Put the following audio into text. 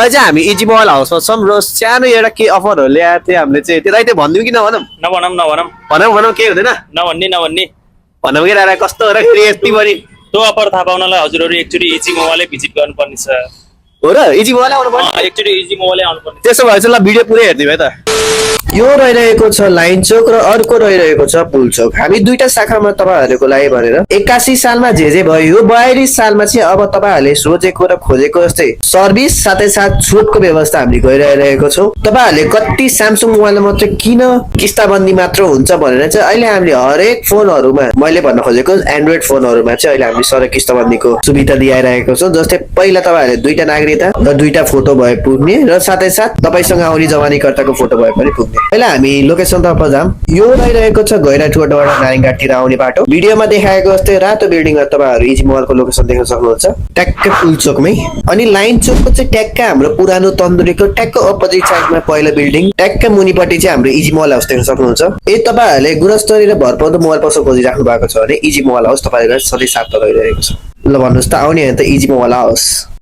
अहिले चाहिँ हामी इजी मोबाइल हाउसमा छौँ र सानो एउटा के अफरहरू ल्याएको थियो हामीले चाहिँ त्यसलाई चाहिँ भनिदिउँ कि नभनौँ भनौँ के हुँदैन नभन्ने भनौँ कि रारा कस्तो हो र फेरि यति बढी त्यो अफर थाहा पाउनलाई हजुरहरू एकचोटि इजी मोबाइलै भिजिट गर्नुपर्ने छ हो र इजी मोबाइल आउनु पर्छ एकचोटि इजी मोबाइलै आउनुपर्ने त्यसो भए चाहिँ ल भिडियो पुरै हेरिदिउँ है त यो रहिरहेको छ लाइन चोक र अर्को रहिरहेको छ पुल चोक हामी दुईटा शाखामा तपाईँहरूको लागि भनेर 81 सालमा जे भयो यो 42 सालमा चाहिँ अब तपाईँहरूले सोचेको र खोजेको जस्तै सर्भिस साथै साथ छुटको व्यवस्था हामीले गरिरहेको छौँ तपाईँहरूले कति स्यामसङ मोबाइल मात्रै किन किस्ताबन्दी मात्र हुन्छ भनेर चाहिँ अहिले हामीले हरेक फोनहरूमा मैले भन्न खोजेको एन्ड्रोइड फोनहरूमा चाहिँ अहिले हामीले सर किस्ताबन्दीको सुविधा दिइरहेको छौँ जस्तै पहिला तपाईँहरूले दुईटा नागरिकता र दुईटा फोटो भए पुग्ने र साथै साथ तपाईँसँग आउने जवानीकर्ताको फोटो भए पनि पुग्ने पहिला हामी लोकेसन तर्फ जाम यो रहिरहेको छ गैराटुबाट नारायणघाटतिर आउने बाटो भिडियोमा देखाएको जस्तै रातो बिल्डिङमा तपाईँहरू इजी मोबाइलको लोकेसन देख्न सक्नुहुन्छ ट्याक्कै पुल चोकमै अनि लाइन चोकको चाहिँ ट्याक्कै हाम्रो पुरानो तन्दुरीको ट्याक्क अपोजिट साइडमा पहिलो बिल्डिङ ट्याक्कै मुनिपट्टि चाहिँ हाम्रो इजी मोबाइल हाउस देख्न सक्नुहुन्छ यदि तपाईँहरूले गुणस्तरीय र भरपर्दो मोबाइल पसल खोजिराख्नु भएको छ भने इजी मोबाइल हाउस तपाईँहरूको सधैँ साथ रहिरहेको छ ल भन्नुहोस् त आउने त इजी मोबाइल हाउस